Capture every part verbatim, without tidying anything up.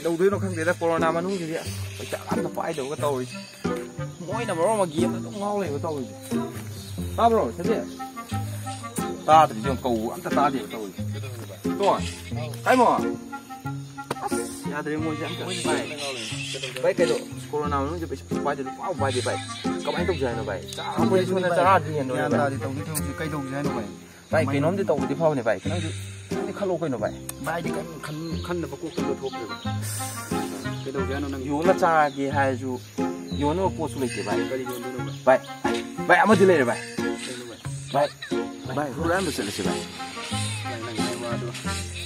ꯇꯧꯗꯣꯏꯅꯣ ꯈꯪꯗꯦꯗ, ꯀꯣꯔꯣꯅꯥ ꯃꯅꯨꯡꯁꯤꯗꯤ ꯄꯩꯁꯥ ꯑꯝꯇ ꯄꯥꯏꯗꯕꯒ ꯇꯧꯔꯤꯁꯦ꯫ ꯃꯣꯏꯅ ꯃꯔꯣꯟ ꯑꯃ ꯒꯦꯝꯗ ꯑꯗꯨꯝ ꯉꯥꯎ ꯂꯩꯕ ꯇꯧꯔꯤꯁꯦ꯫ ꯇꯥꯕ꯭ꯔꯣ, ꯁꯟꯖꯦ? ꯇꯥꯗ꯭ꯔꯤꯁꯦ ꯌꯦꯡꯉꯨ, ꯀꯧꯕ ꯑꯝꯇ ꯇꯥꯗꯦꯕ ꯇꯧꯔꯤꯁꯦ꯫ ꯇꯣ, ꯀꯥꯏꯃꯣ? ꯑꯁ, ꯌꯥꯗ꯭ꯔꯦ ꯃꯣꯏꯁꯦ ꯑꯝꯇ꯫ ꯚꯥꯏ, ꯚꯥꯏ, ꯀꯩꯅꯣ, ꯀꯣꯔꯣꯅꯥ ꯃꯅꯨꯡꯁꯦ ꯄꯩꯁꯥ ꯄꯥꯏꯗꯦ, ꯂꯨꯄꯥ ꯑꯃ ꯄꯥꯏꯗꯦ, ꯚꯥꯏ꯫ ꯀꯃꯥꯏꯅ ꯇꯧꯁꯦ ꯍꯥꯏꯅꯣ, ꯚꯥꯏ? ꯆꯥ-, ꯑꯩꯈꯣꯏꯗꯤ ꯁꯣꯝꯗ ꯆꯔꯥ ꯑꯗꯨꯝ ꯍꯦꯟꯗꯣꯔꯦ, ꯒ꯭ꯌꯥꯟ ꯚꯥꯏ꯫ ꯇꯥꯗꯦ, ꯇꯧꯗꯣꯏ ꯊꯕꯛꯁꯦ ꯀꯩꯗꯧꯁꯦ ꯍꯥꯏꯅꯣ, ꯚꯥꯏ? ꯚꯥꯏ, ꯀꯩꯅꯣꯝꯗꯤ ꯇꯧꯕꯗꯤ ꯐꯕꯅꯦ, ꯚꯥꯏ꯫ ꯈꯤꯇꯪꯁꯨ, ꯈꯤꯇꯪꯗꯤ ꯈꯜꯂꯣ ꯀꯩꯅꯣ, ꯚꯥꯏ꯫ ꯚꯥꯏꯗꯤ ꯀꯩꯝ ꯈꯟ-, ꯈꯟꯅꯕ ꯀꯣꯛꯇ ꯊꯣꯛꯇ꯭ꯔꯦꯕ꯫ ꯀꯩꯗꯧꯁꯦ ꯍꯥꯏꯅꯣ ꯅꯪ? ꯌꯣꯜꯂ ꯆꯥꯒꯦ ꯍꯥꯏꯔꯁꯨ ꯌꯣꯟꯅꯕ ꯄꯣꯠꯁꯨ ꯂꯩꯇꯦ, ꯚꯥꯏ꯫ ꯀꯔꯤ ꯌꯣꯟꯗꯣꯏꯅꯣ, ꯚꯥꯏ? ꯚꯥꯏ, ꯚꯥꯏ, ꯑꯃꯗꯤ ꯂꯩꯔꯦ, ꯚꯥꯏ꯫ ꯀꯩꯅꯣ, ꯚꯥꯏ? ꯚꯥꯏ, ꯚꯥꯏ, ꯍꯨꯔꯥꯟꯕ ꯆꯠꯂꯁꯤ, ꯚꯥꯏ꯫ ꯚꯥꯏ, ꯅꯪ ꯍꯥꯏ ꯋꯥꯗꯣ,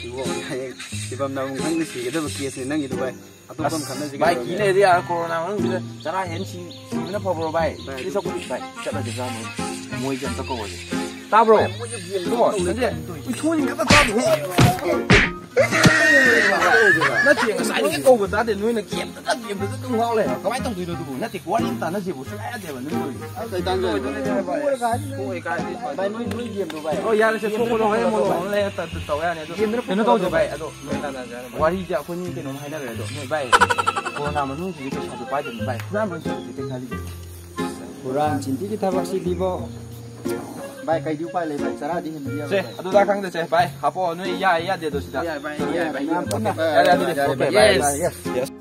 ꯏꯕꯣ, ꯍꯌꯦꯡ ꯁꯤꯐꯝ ꯅꯥꯐꯝ ꯈꯪꯗꯦ ꯁꯤꯒꯗꯕ ꯀꯦꯁꯅꯤ ꯅꯪꯒꯤꯗꯣ, ꯚꯥꯏ꯫ ꯑꯇꯣꯞꯄ ꯑꯃ ꯑꯁ, ꯈꯟꯅꯁꯤ ꯚꯥꯏ, ꯀꯩꯗꯧꯔꯒꯦ? ꯀꯤ ꯂꯩꯔꯗꯤ ꯌꯥꯔꯦ, ꯀꯣꯔꯣꯅꯥ ꯃꯅꯨꯡꯁꯤꯗ ꯆꯔꯥ ꯍꯦꯟ ꯁꯤ-, ꯁꯤꯕꯅ ꯐꯕ꯭ꯔꯣ, ꯚꯥꯏ? ꯚꯥꯏ, ꯑꯗꯨ ꯁꯛꯄꯨꯗꯤ, ꯚꯥꯏ, ꯆꯠꯂꯁꯤ, ꯆꯥ ꯃꯣꯏ-, ꯃꯣꯏꯁꯦ ꯑꯝꯇ ꯀꯧꯔꯁꯤ꯫ ꯇꯥꯕ꯭ꯔꯣ? ꯚꯥꯏ, ꯃꯣꯏꯁꯦ ꯒꯦꯝꯗ ꯀꯣ, ꯇꯧꯔꯤ ꯁꯟꯖꯦ, ꯀꯥꯏꯅ ꯇꯧꯔꯤ꯫ ꯏꯁꯣꯔ ꯉꯥꯛꯇ ꯇꯥꯗꯦ꯫ ꯅꯠꯇꯦ, ꯉꯁꯥꯏꯗꯒꯤ ꯀꯧꯕ ꯇꯥꯗꯦ, ꯅꯣꯏꯅ ꯒꯦꯝꯗ ꯒꯦꯝꯗꯨꯗ ꯑꯗꯨꯝ ꯉꯥꯎ ꯂꯩꯔꯦ꯫ ꯀꯃꯥꯏꯅ ꯇꯧꯗꯣꯏꯅꯣ ꯑꯗꯨꯕꯨ? ꯅꯠꯇꯦ, ꯋꯥꯔꯤ ꯑꯃ ꯇꯥꯟꯅꯁꯦꯕꯨ ꯁꯨꯡꯌꯥ ꯌꯥꯗꯦꯕ ꯅꯣꯏ ꯇꯧꯔꯤꯁꯦ꯫ ꯑꯁ, ꯑꯩ ꯇꯥꯟꯖꯔꯦ꯫ ꯊꯣꯛꯑꯦ ꯀꯥꯏꯗꯦ꯫ ꯚꯥꯏ, ꯅꯣꯏ, ꯅꯣꯏ ꯒꯦꯝꯗꯣ, ꯚꯥꯏ꯫ ꯑꯣ, ꯌꯥꯔꯦꯁꯦ, ꯊꯣꯛꯄꯗꯣ ꯍꯣꯔꯦꯟ ꯃꯣꯂꯣꯝ ꯑꯃ ꯂꯩꯔ ꯇ-, ꯇ-, ꯇꯧ ꯌꯥꯅꯤ꯫ ꯑꯗꯣ ꯒꯦꯝꯗꯨꯅ ꯀꯩꯅꯣ ꯇꯧꯁꯦ, ꯐꯣꯀꯁ ꯚꯥꯏ, ꯑꯗꯣ ꯅꯣꯏ ꯇꯥꯟꯅꯁꯦ ꯍꯥꯏꯔꯣ, ꯚꯥꯏ꯫ ꯋꯥꯔꯤꯁꯦ ꯑꯩꯈꯣꯏꯅꯤ ꯀꯩꯅꯣꯝ ꯍꯥꯏꯅꯈ꯭ꯔꯦ, ꯑꯗꯣ ꯅꯣꯏ, ꯚꯥꯏ, ꯀꯣꯔꯣꯅꯥ ꯃꯅꯨꯡꯁꯤꯗꯤ ꯄꯩꯁꯥꯁꯨ ꯄꯥꯏꯗꯕꯅꯤ, ꯚꯥꯏ꯫ ꯍꯨꯔꯥꯟꯕ ꯑꯣꯏꯅ ꯆꯠꯂꯁꯦ, ꯄꯩꯁꯥꯁꯤꯗꯤ꯫ ꯍꯨꯔꯥꯟ ꯆꯤꯟꯊꯤꯒꯤ ꯊꯕꯛꯁꯤꯗꯤꯕꯣ꯫ ꯚꯥꯏ, ꯀꯩꯗꯤ ꯎꯄꯥꯏ ꯂꯩ, ꯚꯥꯏ? ꯆꯔꯥꯗꯤ ꯍꯦꯟꯕ ꯌꯥꯔꯣꯏ, ꯁꯦ, ꯚꯥꯏ꯫ ꯑꯗꯨꯗ ꯈꯪꯗꯦꯁꯦ, ꯚꯥꯏ, ꯍꯥꯄꯛꯑꯣ, ꯅꯣꯏ ꯌꯥꯏ ꯌꯥꯗꯦ ꯑꯗꯣ ꯁꯤꯗ꯫ ꯌꯥꯏ, ꯚꯥꯏ, ꯌꯥꯏ, ꯚꯥꯏ, ꯌꯥꯏ, ꯌꯥꯏ, ꯌꯥꯏ, ꯌꯥꯔꯦ, ꯑꯗꯨꯗꯤ, ꯌꯥꯔꯦ, ꯑꯣꯀꯦ, ꯚꯥꯏ, ꯚꯥꯏ, ꯌꯦꯁ, ꯌꯦꯁ꯫ ꯌꯦꯁ꯫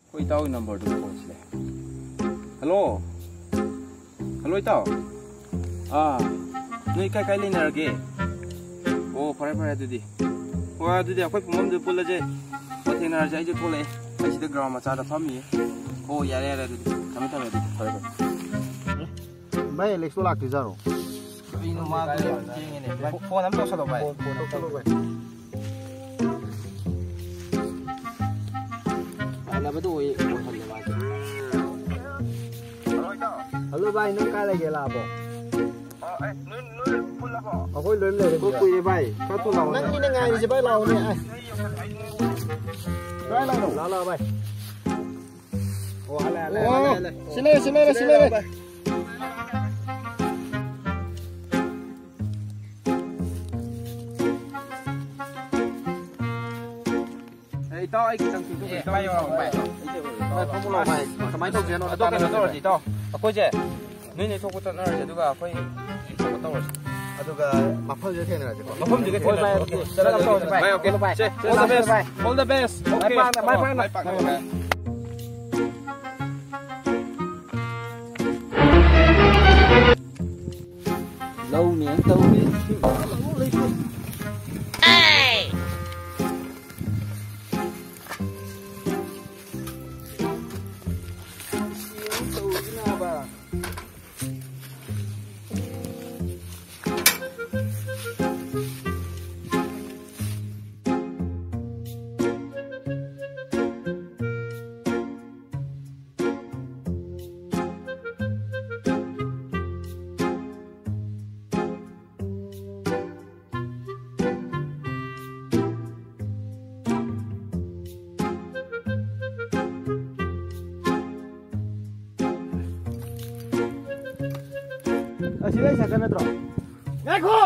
ꯑꯩꯈꯣꯏ ꯏꯇꯥꯎꯒꯤ ꯅꯝꯕꯔꯗꯨ ꯐꯣꯟꯁꯤꯗ꯫ ꯍꯜꯂꯣ꯫ ꯍꯜꯂꯣ, ꯏꯇꯥꯎ꯫ ꯑꯥ, ꯅꯣꯏ ꯀꯥꯏ ꯀꯥꯏ ꯂꯩꯅꯔꯒꯦ? ꯑꯣ, ꯐꯔꯦ, ꯐꯔꯦ, ꯑꯗꯨꯗꯤ꯫ ꯍꯣꯏ, ꯑꯗꯨꯗꯤ ꯑꯩꯈꯣꯏ ꯄꯨꯡꯐꯝꯗꯨꯗ ꯄꯨꯜꯂꯁꯦ꯫ ꯍꯣꯏ, ꯊꯦꯡꯅꯔꯁꯦ, ꯑꯩꯁꯨ ꯊꯣꯛꯂꯛꯑꯦ꯫ ꯑꯩ ꯁꯤꯗ ꯒ꯭ꯔꯥꯎꯟ ꯃꯆꯥꯗ ꯐꯝꯃꯤꯌꯦ꯫ ꯑꯣ, ꯌꯥꯔꯦ, ꯌꯥꯔꯦ, ꯑꯗꯨꯗꯤ꯫ ꯊꯝꯃꯦ, ꯊꯝꯃꯦ, ꯑꯗꯨꯗꯤ꯫ ꯐꯔꯦ, ꯐꯔꯦ꯫ ꯚꯥꯏ, ꯑꯦꯂꯦꯛꯁꯣ ꯂꯥꯛꯇ꯭ꯔꯤꯖꯥꯠꯔꯣ? ꯀꯩꯅꯣ ꯃꯥ ꯊꯦꯡꯉꯦꯅꯦ꯫ ꯐꯣ-, ꯐꯣꯟ ꯑꯃ ꯇꯧꯁꯜꯂꯣ, ꯚꯥꯏ꯫ ꯐꯣꯟ, ꯐꯣꯟ ꯑꯃ ꯇꯧꯁꯜꯂꯣ, ꯚꯥꯏ꯫ ꯃꯥꯟꯅꯕꯗꯣ ꯑꯣꯏ-, ꯑꯣꯏꯍꯜꯂꯦ ꯃꯥꯁꯦ꯫ ꯍꯜꯂꯣ, ꯚꯥꯏ, ꯅꯪ ꯀꯥꯏ ꯂꯩꯒꯦ? ꯂꯥꯛꯑꯕꯣ? ꯑꯩꯈꯣꯏ ꯂꯣꯏ ꯂꯩꯔꯦ ꯁꯤꯗ꯫ ꯀꯨꯏꯔꯦ, ꯚꯥꯏ꯫ ꯈꯔ ꯊꯨꯅ ꯂꯥꯛꯑꯣꯅꯦ꯫ ꯅꯪꯅꯤꯅꯦ ꯉꯥꯏꯔꯤꯁꯦ, ꯚꯥꯏ, ꯂꯥꯛꯑꯣꯅꯦ꯫ ꯑꯩ ꯀꯥꯏ ꯂꯥꯛꯏꯅꯣ? ꯂꯥꯛꯑꯣ, ꯂꯥꯛꯑꯣ, ꯚꯥꯏ꯫ ꯑꯣ, ꯍꯜꯂꯦ, ꯍꯜꯂꯦ, ꯑꯣ, ꯍꯜꯂꯦ, ꯍꯜꯂꯦ꯫ ꯁꯤ ꯂꯩꯔꯦ, ꯁꯤ ꯂꯩꯔꯦ, ꯁꯤ ꯂꯩꯔꯦ꯫ ꯂꯥꯛꯑꯣ, ꯚꯥꯏ꯫ ꯏꯇꯥꯎ, ꯑꯩ ꯈꯤꯇꯪ ꯁꯤꯟꯗꯣꯛꯀꯦ꯫ ꯑꯦ, ꯏꯇꯥꯎ, ꯃꯥꯏ ꯌꯧꯔꯛꯑꯣ, ꯃꯥꯏ ꯌꯧꯔꯛꯑꯣ꯫ ꯐꯝꯃꯨ ꯂꯥꯎ, ꯃꯥꯏ꯫ ꯀꯃꯥꯏꯅ ꯇꯧꯁꯦ ꯍꯥꯏꯅꯣ? ꯑꯗꯣ ꯀꯩꯅꯣ ꯇꯧꯔꯁꯤ, ꯏꯇꯥꯎ꯫ ꯑꯩꯈꯣꯏꯁꯦ ꯅꯣꯏ ꯅꯣꯏ ꯊꯣꯛꯄ ꯆꯠꯅꯔꯁꯦ, ꯑꯗꯨꯒ ꯑꯩꯈꯣꯏ ꯊꯣꯛꯄ ꯇꯧꯔꯁꯤ꯫ ꯑꯗꯨꯒ ꯃꯐꯝꯁꯤꯗ ꯊꯦꯡꯅꯔꯁꯦꯀꯣ꯫ ꯃꯐꯝꯁꯤꯗ ꯍꯣꯏ, ꯊꯦꯡꯅꯔꯁꯦ꯫ ꯚꯥꯏ, ꯑꯣꯀꯦ, ꯆꯠꯂꯒ ꯆꯠꯂꯒ ꯇꯧꯔꯁꯤ, ꯚꯥꯏ꯫ ꯚꯥꯏ, ꯑꯣꯀꯦ꯫ ꯚꯥꯏ꯫ ꯁꯦ, all the best, ꯚꯥꯏ꯫ All the best꯫ My okay. ꯄꯥꯛꯅ, ꯃꯥꯏ ꯄꯥꯛꯅ꯫ ꯃꯥꯏ ꯄꯥꯛꯅ꯫ ꯂꯧꯅꯦꯅ ꯇꯧꯔꯤ꯫ ꯑꯁꯤ ꯂꯩ ꯁꯥꯏꯀꯜ ꯅꯠꯇ꯭ꯔꯣ? ꯉꯥꯏꯈꯣ!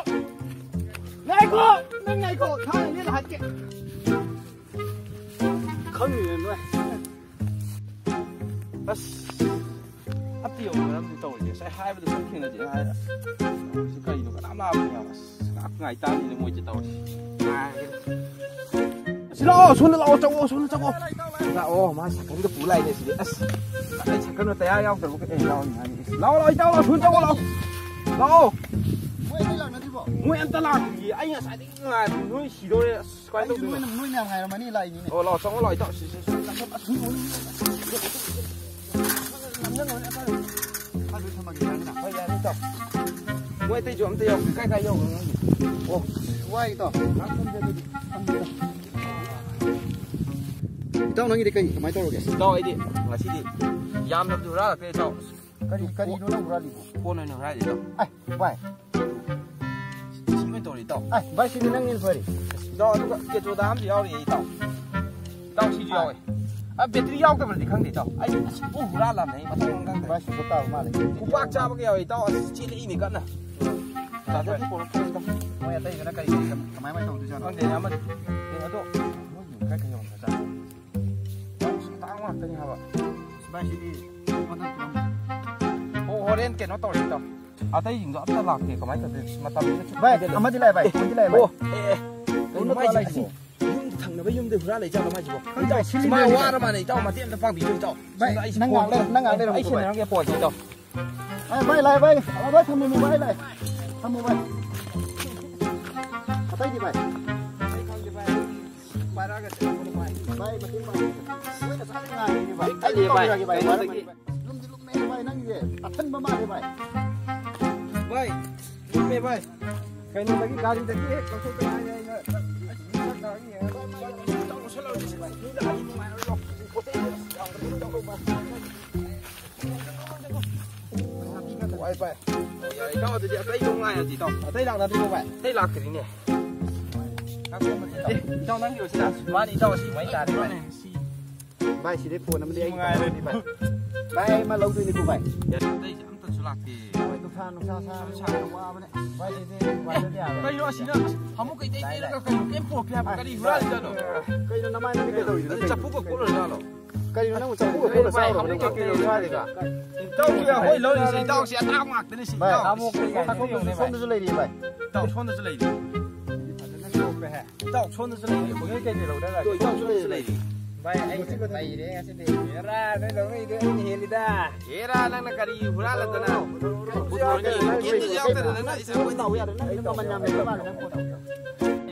ꯉꯥꯏꯈꯣ! ꯅꯪ ꯉꯥꯏꯈꯣ! ꯊꯥꯡ ꯑꯅꯤꯗ ꯍꯥꯠꯀꯦ꯫ ꯈꯪꯉꯤꯅꯦ ꯅꯣꯏ꯫ ꯑꯁ, ꯑꯝꯇ ꯌꯧꯅꯔꯝꯗꯤ ꯇꯧꯔꯤꯁꯦ꯫ ꯉꯁꯥꯏ ꯍꯥꯏꯕꯗ ꯁꯨꯝ ꯊꯦꯡꯅꯁꯦ ꯍꯥꯏꯔ꯫ ꯁꯤ ꯀꯩꯅꯣ? ꯀꯅꯥꯝ ꯂꯥꯛꯇꯦ ꯍꯥꯏꯕ꯫ ꯑꯁ, ꯉꯥꯏꯍꯥꯛ ꯉꯥꯏ ꯇꯥꯕꯅꯤꯅꯦ ꯃꯣꯏꯁꯦ ꯇꯧꯔꯤꯁꯦ꯫ ꯁꯤ ꯂꯥꯛꯑꯣ, ꯁꯣꯝꯗ ꯂꯥꯛꯑꯣ, ꯆꯪꯉꯛꯑꯣ, ꯁꯣꯝꯗ ꯆꯪꯉꯛꯑꯣ꯫ ꯂꯥꯛꯑꯣ, ꯃꯥ ꯁꯥꯏꯀꯜꯒ ꯄꯨ ꯂꯥꯛꯏꯅꯦ ꯁꯤꯗꯤ꯫ ꯑꯁ, ꯑꯩ ꯁꯥꯏꯀꯜꯗꯣ ꯇꯌꯥꯔ ꯌꯥꯎꯗ꯭ꯔꯕ ꯀꯩ ꯂꯥꯛꯑꯣꯅꯦ ꯍꯥꯏꯅꯤ꯫ ꯂꯥꯛꯑꯣ, ꯂꯥꯛꯑꯣ, ꯏꯇꯥꯎ, ꯂꯥꯛꯑꯣ, ꯁꯣꯝꯗ ꯆꯪꯉꯛꯑꯣ, ꯂꯥꯛꯑꯣ꯫ ꯂꯥꯛꯑꯣ꯫ ꯃꯣꯏ ꯑꯇꯩ ꯂꯥꯛꯅꯗ꯭ꯔꯤꯕꯣ? ꯃꯣꯏ ꯑꯝꯇ ꯂꯥꯛꯇ꯭ꯔꯤꯌꯦ꯫ ꯑꯩ ꯉꯁꯥꯏꯗꯒꯤ ꯉꯥꯏꯕꯅꯤ, ꯅꯣꯏ ꯁꯤꯗꯧꯔꯦ꯫ ꯑꯁ, ꯀꯃꯥꯏꯅ ꯑꯩꯁꯨ ꯇꯧꯗꯣꯏꯅꯣ? ꯅꯣꯏꯅ, ꯅꯣꯏ ꯃꯌꯥꯝ ꯉꯥꯏꯔꯝꯃꯅꯤ ꯂꯥꯛꯏꯅꯤꯅꯦ꯫ ꯑꯣ, ꯂꯥꯛꯑꯣ, ꯆꯪꯉꯣ, ꯂꯥꯛꯑꯣ, ꯏꯇꯥꯎ꯫ ꯁꯤ, ꯁꯤ, ꯁꯤ꯫ ꯅꯝꯖꯜꯂꯣꯅꯦ, ꯏꯇꯥꯎ꯫ ꯑꯗꯨ ꯊꯝꯃꯒꯦ, ꯌꯥꯅꯤꯅ? ꯍꯣꯏ, ꯌꯥꯅꯤ, ꯏꯇꯥꯎ꯫ ꯃꯣꯏ ꯑꯇꯩꯁꯨ ꯑꯝꯇ ꯌꯥꯎ-, ꯀꯥꯏ ꯀꯥꯏ ꯌꯧꯈ꯭ꯔꯅꯣ ꯈꯪꯗꯦ꯫ ꯑꯣ, ꯋꯥꯏ, ꯏꯇꯥꯎ꯫ ꯉꯥꯏꯍꯥꯛ ꯊꯝꯖꯦ ꯑꯗꯨꯗꯤ꯫ ꯊꯝꯖꯦ, ꯏꯇꯥꯎ꯫ ꯏꯇꯥꯎ, ꯅꯪꯒꯤꯗꯤ ꯀꯩ, ꯀꯃꯥꯏꯅ ꯇꯧꯔꯒꯦ? ꯏꯇꯥꯎ, ꯑꯩꯗꯤ ꯉꯁꯤꯗꯤ ꯌꯥꯝꯅꯕꯨꯗꯤ ꯍꯨꯔꯥꯜꯂꯛꯇ꯭ꯔꯦ, ꯏꯇꯥꯎ꯫ ꯀꯔꯤ, ꯀꯔꯤꯅꯣ ꯅꯪ ꯍꯨꯔꯥꯜꯂꯤꯕꯣ? ꯐꯣꯟ ꯑꯣꯏꯅ ꯍꯨꯔꯥꯜꯂꯤ, ꯏꯇꯥꯎ꯫ ꯑꯦ, ꯚꯥꯏ꯫ ꯁꯤ ꯑꯣꯏꯅ ꯇꯧꯔꯤ, ꯏꯇꯥꯎ꯫ ꯑꯦ, ꯚꯥꯏ, ꯁꯤꯗꯤ ꯅꯪꯅ ꯍꯦꯟꯅ ꯐꯔꯤ꯫ ꯏꯇꯥꯎ, ꯑꯗꯨꯒ ꯀꯦꯇ꯭ꯔꯣꯗꯥ ꯑꯃꯁꯨ ꯌꯥꯎꯔꯤꯌꯦ, ꯏꯇꯥꯎ꯫ ꯏꯇꯥꯎ, ꯁꯤꯁꯨ ꯑꯥ꯫ ꯌꯥꯎꯋꯦ꯫ ꯑ, ꯕꯦꯇ꯭ꯔꯤ ꯌꯥꯎꯗꯕ꯭ꯔꯗꯤ ꯈꯪꯗꯦ, ꯏꯇꯥꯎ꯫ ꯑꯩ ꯑꯁ ꯄꯨꯡ ꯍꯨꯔꯥꯜꯂꯝꯅꯦ, ꯑꯩ ꯃꯊꯣꯡ ꯃꯔꯝ ꯈꯪꯗ꯭ꯔꯦ꯫ ꯚꯥꯏ, ꯁꯤꯁꯨ ꯇꯥꯕ ꯃꯥꯜꯂꯦ꯫ ꯈꯨꯄꯥꯛ ꯆꯥꯕꯒ ꯌꯥꯎꯋꯦ, ꯏꯇꯥꯎ꯫ ꯑꯁ, ꯆꯦꯜꯂꯛꯏꯅꯦ ꯀꯟꯅ꯫ ꯆꯥꯔꯖꯔꯗꯤ ꯄꯣꯔꯛꯇ꯭ꯔꯦ, ꯏꯇꯥꯎ꯫ ꯃꯣꯏ ꯑꯇꯩꯗꯨꯅ ꯀꯔꯤ, ꯀꯔꯤ, ꯀꯃꯥꯏ, ꯀꯃꯥꯏꯅ ꯇꯧꯗꯣꯏꯖꯥꯠꯅꯣ? ꯈꯪꯗꯦꯅꯦ, ꯑꯃꯗꯤ꯫ ꯑꯗꯣ, ꯃꯣꯏꯒꯤ ꯀꯥꯏ ꯀꯩ ꯌꯣꯟꯕꯖꯥꯠꯅꯣ? ꯇꯥꯡ ꯉꯥꯛꯇꯅꯤ ꯍꯥꯏꯕ꯫ ꯚꯥꯏ, ꯁꯤꯗꯤ ꯃꯊꯛ ꯄꯨꯔꯝꯃꯣ꯫ ꯑꯣ, ꯍꯣꯔꯦꯟ ꯀꯩꯅꯣ ꯇꯧꯔꯁꯤ ꯇꯧ꯫ ꯑꯇꯩꯁꯤꯡꯁꯨ ꯑꯝꯇ ꯂꯥꯛꯇꯦ꯫ ꯀꯃꯥꯏꯅ ꯇꯧꯗꯣꯏꯅꯣ? ꯃꯇꯝꯁꯤꯅ ꯁꯨꯝ ꯚꯥꯏ, ꯊꯦꯡꯖꯤꯜꯂꯛꯑꯦ꯫ ꯑꯃꯗꯤ ꯂꯥꯛꯑꯦ, ꯚꯥꯏ, ꯑꯃꯗꯤ ꯂꯥꯛꯑꯦ, ꯚꯥꯏ꯫ ꯑꯣ, ꯑꯦ, ꯑꯦ꯫ ꯀꯩꯅꯣ ꯀꯩꯅꯣ ꯃꯥꯏꯁꯦ? ꯍꯥꯏꯁꯤꯕꯣ? ꯑꯁꯤ ꯌꯨꯝ ꯊꯪꯅꯕ ꯌꯨꯝꯗ ꯍꯨꯔꯥꯜꯂꯛꯏ ꯖꯥꯠꯂꯣ ꯃꯥꯏꯁꯤꯕꯣ? ꯈꯪꯗꯦ, ꯏꯇꯥꯎ, ꯁꯤꯜꯂꯤ ꯁꯨꯃꯥꯏꯅ ꯂꯩꯔꯦ꯫ ꯋꯥꯔ ꯃꯥꯜꯂꯦ, ꯏꯇꯥꯎ, ꯃꯇꯦꯡ ꯑꯝꯇ ꯄꯥꯡꯕꯤꯌꯨ, ꯏꯇꯥꯎ꯫ ꯚꯥꯏ, ꯁꯣꯝꯗ ꯑꯩꯁꯦ ꯅꯪ ꯉꯥꯏꯍꯥꯛ ꯐꯣꯟ ꯂꯩꯔꯝꯃꯨ, ꯅꯪ ꯉꯥꯏꯍꯥꯛ ꯂꯩꯔꯝꯃꯨ, ꯚꯥꯏ꯫ ꯑꯩꯁꯦ ꯅꯪ ꯉꯥꯏꯍꯥꯛ ꯐꯣꯟ ꯂꯩꯔꯝꯃꯨ, ꯑꯩ ꯚꯥꯏ꯫ ꯁꯤꯟꯅꯔꯝꯒꯦ ꯐꯣꯟꯁꯦ, ꯏꯇꯥꯎ꯫ ꯑ, ꯚꯥꯏ, ꯂꯥꯛꯑꯦ, ꯚꯥꯏ꯫ ꯑ, ꯚꯥꯏ, ꯊꯝꯃꯝꯃꯣ, ꯚꯥꯏ, ꯂꯥꯛꯑꯦ꯫ ꯊꯝꯃꯣ, ꯚꯥꯏ꯫ ꯑꯇꯩꯗꯤ, ꯚꯥꯏ? ꯑꯩ ꯈꯪꯗꯦ, ꯚꯥꯏ꯫ ꯄꯥꯏꯔꯛꯑꯒ ꯆꯠꯂꯝꯕꯅꯤ, ꯚꯥꯏ꯫ ꯚꯥꯏ, ꯃꯇꯦꯡ ꯄꯥꯡꯉꯦ꯫ ꯃꯣꯏ ꯉꯁꯥꯏꯗꯩ ꯉꯥꯏꯔꯤꯅꯦ, ꯚꯥꯏ꯫ ꯄꯤꯛ ꯊꯜꯂꯦ, ꯑꯩ ꯚꯥꯏ꯫ ꯇꯧꯕꯤꯔꯒꯦ, ꯚꯥꯏ꯫ ꯀꯩꯅꯣꯗꯒꯤ ꯂꯨꯝꯗꯤ ꯂꯨꯝꯃꯦ, ꯚꯥꯏ, ꯅꯪꯒꯤꯁꯦ꯫ ꯑꯊꯟꯕ ꯃꯥꯜꯂꯦ, ꯚꯥꯏ꯫ ꯚꯥꯏ, ꯂꯨꯝꯃꯦ, ꯚꯥꯏ꯫ ꯀꯩꯅꯣꯗꯒꯤ, ꯒꯥꯔꯤꯗꯒꯤ ꯍꯦꯛ ꯂꯧꯊꯣꯛꯇ ꯉꯥꯏꯔꯤ ꯑꯩꯅ꯫ ꯋꯥꯏ ꯚꯥꯏ꯫ ꯌꯥꯔꯦ, ꯏꯇꯥꯎ, ꯑꯗꯨꯗꯤ ꯑꯇꯩ ꯑꯃꯨꯛ ꯉꯥꯏꯔꯁꯤ, ꯏꯇꯥꯎ꯫ ꯑꯇꯩ ꯂꯥꯛꯅꯗ꯭ꯔꯤꯕꯣ, ꯚꯥꯏ? ꯑꯇꯩ ꯂꯥꯛꯇ꯭ꯔꯤꯅꯦ꯫ ꯑꯦ, ꯏꯇꯥꯎ, ꯅꯪꯒꯤ ꯑꯣꯏꯁꯤꯅ꯫ ꯃꯥꯅꯤ, ꯏꯇꯥꯎ, ꯑꯁꯤ ꯃꯩ ꯇꯥꯔꯦ, ꯚꯥꯏ꯫ ꯚꯥꯏ, ꯁꯤꯗꯩ ꯐꯣꯟ ꯑꯃꯗꯤ ꯑꯩ ꯅꯨꯡꯉꯥꯏꯔꯦ꯫ ꯇꯧꯔꯅꯤ, ꯚꯥꯏ꯫ ꯚꯥꯏ, ꯑꯩ ꯑꯃ ꯂꯧꯗꯣꯏꯅꯤꯀꯣ, ꯚꯥꯏ꯫ ꯑꯇꯩꯁꯦ ꯑꯝꯇꯁꯨ ꯂꯥꯛꯇꯦ꯫ ꯍꯣꯏ, ꯅꯨꯡꯁꯥ, ꯅꯨꯡꯁꯥ ꯁꯥꯕꯅꯤꯅ ꯋꯥꯕꯅꯦ꯫ ꯚꯥꯏ, ꯁꯤꯗꯤ ꯅꯨꯡꯉꯥꯏꯇ꯭ꯔꯗꯤ ꯌꯥꯔꯣꯏ꯫ ꯀꯩꯅꯣ ꯑꯁꯤꯅ ꯍꯥꯃꯨꯛ ꯀꯩꯗꯩ ꯇꯩꯔꯒ ꯀꯩꯅꯣ ꯀꯩꯝ ꯄꯨꯔꯛꯇꯦ ꯍꯥꯏꯕ? ꯀꯔꯤ ꯍꯨꯔꯥꯜꯂꯤꯖꯥꯠꯅꯣ? ꯀꯩꯅꯣ ꯅꯃꯥꯏ ꯅꯃꯤꯠ ꯀꯩꯗꯧꯔꯤꯅꯣ? ꯑꯗꯨ ꯆꯐꯨꯒ ꯀꯣꯠꯂꯨꯔꯖꯥꯠꯂꯣ? ꯀꯔꯤꯅꯣ ꯅꯪꯕꯨ ꯆꯐꯨꯒ ꯀꯣꯠꯂ ꯆꯥꯔꯨꯔꯕ ꯅꯪꯕꯨ? ꯀꯩꯅꯣ ꯆꯥꯔꯤꯕ? ꯏꯇꯥꯎꯒꯤ ꯑꯩꯈꯣꯏ ꯂꯧꯔꯤꯁꯦ, ꯏꯇꯥꯎꯁꯦ ꯑꯇꯥꯡꯕ ꯉꯥꯛꯇꯅꯤ ꯁꯤ, ꯚꯥꯏ, ꯏꯇꯥꯎ꯫ ꯁꯣꯝꯗꯁꯨ, ꯁꯣꯝꯗꯁꯨ ꯂꯩꯔꯤ, ꯚꯥꯏ꯫ ꯏꯇꯥꯎ, ꯁꯣꯝꯗꯁꯨ ꯂꯩꯔꯤ꯫ ꯏꯇꯥꯎ, ꯁꯣꯝꯗꯁꯨ ꯂꯩꯔꯤ꯫ ꯍꯧꯖꯤꯛ ꯀꯩ ꯀꯩ ꯂꯧꯗ ꯂꯥꯛꯀꯦ? ꯏꯇꯥꯎ, ꯁꯣꯝꯗꯁꯨ ꯂꯩꯔꯤ꯫ ꯚꯥꯏ, ꯑꯩ ꯂꯩꯔꯦ ꯉꯁꯤꯗꯤ꯫ ꯍꯦꯔꯥ, ꯅꯣꯏ ꯂꯧꯅꯩꯗꯣ ꯑꯩꯅ ꯍꯦꯜꯂꯤꯗ꯫ ꯍꯦꯔꯥ, ꯅꯪꯅ ꯀꯔꯤ ꯍꯨꯔꯥꯜꯂꯗꯅ? ꯄꯨꯊꯣꯔꯛꯏ? ꯀꯩꯝꯇꯁꯨ ꯌꯥꯎꯗꯅ ꯅꯪꯅ ꯏꯁꯥ ꯅꯪ ꯃꯃꯜ ꯌꯥꯝ ꯂꯩꯕ ꯃꯥꯜꯂꯦ, ꯅꯪ ꯄꯣꯠꯇꯣ꯫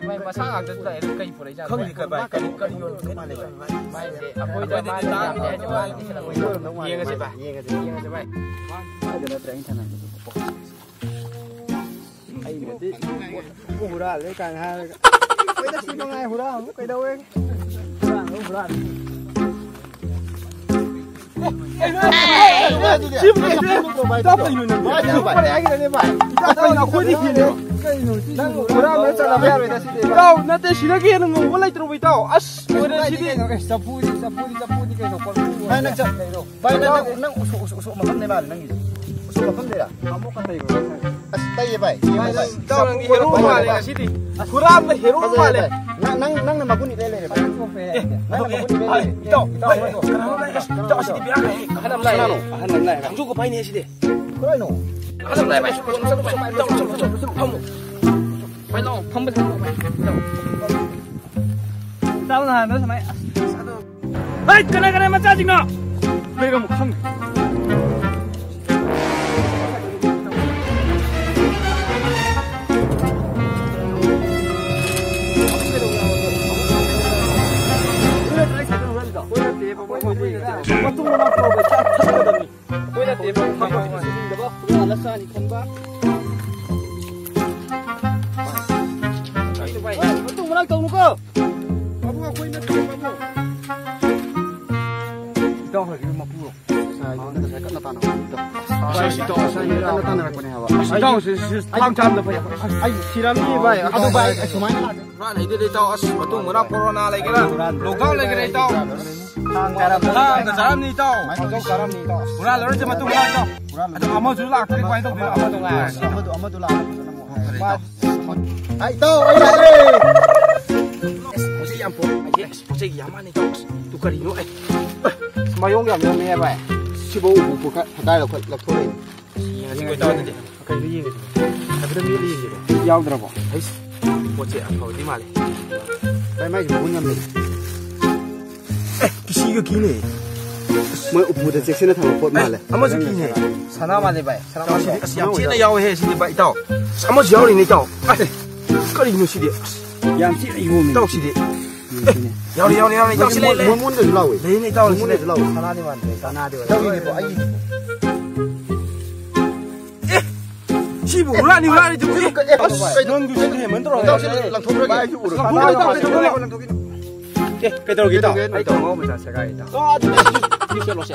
ꯃꯥꯏ ꯃꯁꯥ ꯉꯥꯛꯇ ꯂꯥꯛꯑꯦ, ꯑꯗꯨ ꯀꯩ ꯄꯨꯔꯛꯏ ꯖꯥꯠꯅꯣ? ꯈꯪꯗꯦ, ꯀꯩ ꯚꯥꯏ, ꯀꯔꯤ, ꯀꯔꯤ ꯌꯣꯟꯕ ꯃꯥꯜꯂꯦ, ꯚꯥꯏ? ꯃꯥꯏꯁꯦ ꯑꯩꯈꯣꯏꯗ ꯑꯩꯈꯣꯏꯗꯗꯤ ꯃꯥꯅ ꯇꯥꯡꯗꯦ ꯌꯥꯝꯗꯦ ꯍꯥꯏꯁꯦ, ꯍꯥꯏꯕ ꯃꯥꯅ ꯃꯥꯜꯂꯦ꯫ ꯌꯦꯡꯉꯁꯤ, ꯚꯥꯏ꯫ ꯌꯦꯡꯉꯁꯤ, ꯌꯦꯡꯉꯁꯤ, ꯚꯥꯏ꯫ ꯀꯥꯏꯗ ꯅꯠꯇ꯭ꯔꯦ ꯑꯩꯅ ꯊꯥꯅꯕꯗꯨꯕꯣ? ꯑꯩꯅꯗꯤ ꯍꯨꯔꯥꯜꯂꯦ ꯀꯥꯏꯅ ꯍꯥꯏꯔꯒ꯫ ꯑꯩꯈꯣꯏꯗ ꯁꯤ ꯃꯉꯥꯏ ꯍꯨꯔꯥꯜꯕꯨ ꯀꯩꯗꯧꯋꯦ? ꯍꯨꯔꯥꯜꯂꯦ, ꯍꯨꯔꯥꯜꯂꯦ꯫ ꯁꯤꯕꯨ ꯀꯩꯅꯣ? ꯏꯇꯥꯎ ꯀꯩꯅꯣ ꯅꯪ? ꯚꯥꯏ, ꯚꯥꯏ꯫ ꯏꯇꯥꯎ ꯀꯩꯅꯣ ꯑꯩꯈꯣꯏꯗꯤ ꯍꯦꯜꯂꯦ꯫ ꯀꯩꯅꯣ? ꯅꯪ ꯍꯨꯔꯥꯟꯕ ꯆꯠꯂꯕ ꯌꯥꯔꯣꯏꯗ ꯁꯤꯗꯤ꯫ ꯏꯇꯥꯎ, ꯅꯠꯇꯦ, ꯁꯤꯗꯒꯤ ꯍꯦꯟꯅ ꯉꯧꯕ ꯂꯩꯇ꯭ꯔꯣ, ꯏꯇꯥꯎ? ꯑꯁ, ꯂꯣꯏꯔꯦ ꯁꯤꯗꯤ꯫ ꯀꯩꯅꯣ? ꯑꯦ, ꯆꯐꯨꯗꯤ, ꯆꯐꯨꯗꯤ, ꯆꯐꯨꯗꯤ ꯀꯩꯅꯣ? ꯀꯣꯔꯐꯨ ꯚꯥꯏ, ꯅꯪ ꯆ-, ꯀꯩꯅꯣ? ꯚꯥꯏ, ꯅꯪ, ꯏꯇꯥꯎ꯫ ꯅꯪ ꯎꯁꯣꯞ, ꯎꯁꯣꯞ, ꯎꯁꯣꯞ ꯃꯐꯝꯗꯩ ꯃꯥꯜꯂꯦ ꯅꯪꯒꯤꯗꯣ꯫ ꯎꯁꯣꯞ ꯃꯐꯝꯗꯩꯔꯥ? ꯑꯃꯨꯛꯀ ꯇꯩꯈ꯭ꯔꯣ ꯅꯪ? ꯑꯁ, ꯇꯩꯌꯦ, ꯚꯥꯏ꯫ ꯌꯦꯡꯉꯣ, ꯚꯥꯏ, ꯚꯥꯏ꯫ ꯏꯇꯥꯎ, ꯅꯪꯗꯤ ꯍꯦꯔꯣ ꯃꯥꯜꯂꯦ ꯉꯁꯤꯗꯤ꯫ ꯍꯨꯔꯥꯟꯕ ꯍꯦꯔꯣ ꯐꯖꯩ, ꯃꯥꯜꯂꯦ꯫ ꯚꯥꯏ꯫ ꯅꯪ ꯅꯪ, ꯅꯪꯅ ꯃꯒꯨꯟ ꯏꯂꯩ ꯂꯩꯔꯦ ꯚꯥꯏ꯫ ꯅꯪꯅ ꯃꯒꯨꯟ ꯏꯂꯩ ꯂꯩꯔꯦ꯫ ꯏꯇꯥꯎ, ꯏꯇꯥꯎ, ꯏꯇꯥꯎ, ꯀꯅꯥꯅꯣ ꯚꯥꯏ? ꯏꯇꯥꯎ, ꯑꯁꯤꯗꯤ ꯕꯦꯔꯥ ꯀꯥꯏꯍꯦ꯫ ꯑꯍꯟ ꯑꯃ ꯂꯥꯛꯑꯦ꯫ ꯀꯅꯥꯅꯣ? ꯑꯍꯟ ꯑꯃ ꯂꯥꯛꯑꯦ ꯚꯥꯏ꯫ ꯊꯥꯡꯖꯧꯒ ꯄꯥꯏꯅꯦ ꯁꯤꯗꯤ꯫ ꯀꯔꯥꯏꯅꯣ? ꯑꯍꯟ ꯑꯃ ꯂꯥꯛꯑꯦ ꯚꯥꯏ꯫ ꯏꯇꯥꯎ, ꯏꯇꯥꯎ, ꯏꯇꯥꯎ, ꯐꯝꯃꯨ꯫ ꯚꯥꯏ, ꯂꯥꯎ, ꯐꯝꯕ ꯊꯝꯃꯣ ꯚꯥꯏ꯫ ꯏꯇꯥꯎ꯫ ꯏꯇꯥꯎ ꯅꯍꯥꯟꯗꯣ ꯁꯨꯃꯥꯏ, ꯑꯁ, ꯑꯗꯣ ꯍꯩꯠ! ꯀꯅꯥ ꯀꯅꯥ ꯃꯆꯥꯁꯤꯡꯅꯣ? ꯕꯦꯒ ꯑꯃꯨꯛ ꯈꯪ-, ꯃꯇꯨꯡ ꯃꯅꯥꯎ ꯄꯨꯔꯛꯑꯣ, ꯆꯥꯛ ꯊꯛꯀꯗꯕꯅꯤ꯫ ꯑꯩꯈꯣꯏꯅ ꯇꯦꯕꯜ ꯐꯝꯕ ꯁꯤꯡꯗꯕ ꯍꯨꯔꯥꯜꯂ ꯆꯥꯅꯤ ꯈꯟꯕ꯫ ꯃꯇꯨꯡ ꯃꯅꯥꯎ ꯇꯧꯅꯨꯀꯣ꯫ ꯄꯥꯕꯨꯡ, ꯑꯩꯈꯣꯏ ꯅꯠꯇꯦ, ꯄꯥꯕꯨꯡ꯫ ꯏꯇꯥꯎ ꯍꯣꯏꯒꯤ ꯃꯄꯨꯔꯣ? ꯉꯁꯥꯏ ꯑꯩꯉꯣꯟꯗ ꯉꯁꯥꯏ ꯀꯟꯅ ꯇꯥꯟꯅꯕ ꯅꯠꯇ꯭ꯔꯣ? ꯉꯁꯥꯏ ꯏꯇꯥꯎ ꯉꯁꯥꯏ ꯀꯟꯅ ꯇꯥꯟꯅꯔꯛꯄꯅꯦ ꯍꯥꯏꯕ꯫ ꯏꯇꯥꯎꯁꯦ ꯁꯤ ꯊꯥꯡ ꯆꯥꯝꯗ ꯐꯩ꯫ ꯑꯩ ꯁꯤꯔꯝꯅꯤ ꯚꯥꯏ꯫ ꯑꯗꯨ ꯚꯥꯏ, ꯑꯁꯨꯃꯥꯏꯅ ꯂꯥꯛꯑꯦ꯫ ꯍꯨꯔꯥꯟ ꯍꯩꯗꯦ ꯏꯇꯥꯎ, ꯑꯁ, ꯃꯇꯨꯡ ꯃꯅꯥꯎ ꯀꯣꯔꯣꯅꯥ ꯂꯩꯒꯦꯔꯥ, ꯂꯣꯛꯗꯥꯎꯟ ꯂꯩꯒꯦꯔꯥ ꯏꯇꯥꯎ꯫ ꯊꯥꯡꯒ ꯆꯥꯔꯝꯅꯤ ꯏꯇꯥꯎ꯫ ꯊꯥꯡꯒ ꯆꯥꯔꯝꯅꯤ ꯏꯇꯥꯎ꯫ ꯃꯥꯏ ꯇꯧ ꯆꯥꯔꯝꯅꯤ ꯏꯇꯥꯎ꯫ ꯍꯨꯔꯥꯜꯂꯔꯣꯏꯁꯦ ꯃꯇꯨꯡ ꯃꯅꯥꯎ ꯏꯇꯥꯎ꯫ ꯍꯨꯔꯥꯜꯂꯔꯣꯏ꯫ ꯑꯗꯣ ꯑꯃꯁꯨ ꯂꯥꯛꯇ꯭ꯔꯗꯤ ꯀꯃꯥꯏꯅ ꯇꯧꯗꯣꯏꯅꯣ? ꯑꯃꯗꯣ ꯉꯥꯏꯔꯁꯤ꯫ ꯑꯃꯗꯣ, ꯑꯃꯗꯣ ꯂꯥꯛꯑꯒ ꯐꯖꯅ ꯑꯃꯨꯛ꯫ ꯐꯔꯦ ꯏꯇꯥꯎ꯫ ꯑꯩ ꯇꯥꯎ, ꯑꯩ ꯂꯥꯛꯑꯦ꯫ ꯑꯁ, ꯄꯣꯠ ꯆꯩ ꯌꯥꯝ ꯄꯣꯔꯛꯑꯦ꯫ ꯑꯁ, ꯄꯣꯠ ꯆꯩꯒꯤ ꯌꯥꯝ ꯃꯥꯅꯤ ꯏꯇꯥꯎ꯫ ꯑꯁ, ꯑꯗꯨ ꯀꯔꯤꯅꯣ? ꯑꯦ, ꯑꯁ, ꯃꯥꯏꯌꯣꯡ ꯌꯥꯝ ꯌꯥꯝꯃꯦ ꯚꯥꯏ꯫ ꯁꯤꯐꯧ ꯎꯄꯨ ꯄꯨꯈꯠ-, ꯊꯒꯥꯏ ꯂꯧꯈꯠ-, ꯂꯧꯊꯣꯛꯂꯛꯏꯅꯦ꯫ ꯌꯦꯡꯉꯁꯤ ꯏꯇꯥꯎ ꯑꯗꯨꯗꯤ꯫ ꯀꯩꯅꯣ ꯌꯦꯡꯉꯁꯤ? ꯍꯥꯏꯐꯦꯠꯇꯪ ꯃꯦꯠꯂ ꯌꯦꯡꯁꯤꯔꯣ? ꯌꯥꯎꯗ꯭ꯔꯕꯣ? ꯍꯩꯁ, ꯄꯣꯠꯁꯦ ꯑꯐꯕꯗꯤ ꯃꯥꯜꯂꯦ꯫ ꯚꯥꯏ, ꯃꯥꯏꯁꯦ ꯃꯒꯨꯟ ꯌꯥꯝ ꯂꯩ꯫ ꯑꯦ, ꯀꯤꯁꯤꯒ ꯀꯤꯅꯦ꯫ ꯃꯣꯏ ꯎꯄꯨꯗ ꯆꯦꯛꯁꯤꯟꯅ ꯊꯝꯕ ꯄꯣꯠ ꯃꯥꯜꯂꯦ꯫ ꯑꯦ, ꯑꯃꯁꯨ ꯀꯤꯅꯦ꯫ ꯁꯅꯥ ꯃꯥꯜꯂꯦ ꯚꯥꯏ, ꯁꯅꯥ ꯃꯥꯜꯂꯦ꯫ ꯑꯁ, ꯌꯥꯝ ꯊꯤꯅ ꯌꯥꯎꯋꯦꯍꯦ ꯁꯤꯗꯤ ꯚꯥꯏ, ꯏꯇꯥꯎ꯫ ꯑꯁ, ꯑꯃꯁꯨ ꯌꯥꯎꯔꯤꯅꯦ ꯏꯇꯥꯎ꯫ ꯑꯦ, ꯀꯔꯤꯅꯣ ꯁꯤꯗꯤ? ꯑꯁ, ꯌꯥꯝ ꯊꯤꯅ ꯌꯣꯝꯃꯤ꯫ ꯏꯇꯥꯎ ꯁꯤꯗꯤ꯫ ꯑꯦ, ꯌꯥꯎꯔꯤ, ꯌꯥꯎꯔꯤ, ꯌꯥꯎꯔꯤ, ꯏꯇꯥꯎ ꯁꯤ ꯂꯩ, ꯂꯩ꯫ ꯃꯣꯟ-, ꯃꯣꯟꯗꯁꯨ ꯂꯥꯎꯋꯦ꯫ ꯂꯩꯅꯦ ꯏꯇꯥꯎ ꯁꯤ ꯂꯩ꯫ ꯃꯣꯟꯗꯁꯨ ꯂꯥꯎꯋꯦ꯫ ꯁꯅꯥꯗꯤ ꯃꯥꯟꯗꯦ, ꯁꯅꯥꯗꯤ ꯑꯣꯏꯔꯝꯃꯣꯏ꯫ ꯏꯇꯥꯎꯒꯤꯅꯦꯀꯣ, ꯑꯩꯒꯤꯅꯦꯀꯣ꯫ ꯑꯦ! ꯁꯤꯕꯨ ꯍꯨꯔꯥꯟꯅꯤ, ꯍꯨꯔꯥꯟꯅꯤ, ꯇꯨ, ꯑꯦ! ꯑꯁ, ꯀꯩꯅꯣ? ꯅꯪꯁꯨ ꯁꯤꯗꯤ ꯍꯦꯟꯃꯟꯗ꯭ꯔꯣ? ꯏꯇꯥꯎ, ꯁꯤ ꯂꯪꯊꯣꯛꯈ꯭ꯔꯒꯦ꯫ ꯚꯥꯏ, ꯑꯩꯁꯨ ꯎꯔꯦ꯫ ꯂꯪꯊꯣꯛꯈ꯭ꯔꯒꯦ, ꯂꯪꯊꯣꯛꯈ꯭ꯔꯒꯦ꯫ ꯑꯦ, ꯀꯩꯗꯧꯔꯒꯦ, ꯏꯇꯥꯎ? ꯀꯩꯗꯧꯒꯦ, ꯑꯩ ꯏꯇꯥꯎ? ꯈꯣꯡꯒ꯭ꯔꯥꯎ ꯃꯆꯥ ꯁꯦꯒꯥꯏ, ꯏꯇꯥꯎ꯫ ꯑꯣ, ꯑꯗꯨꯗꯤ ꯑꯩꯁꯨ ꯁꯤ ꯁꯦꯠꯂꯣꯁꯦ꯫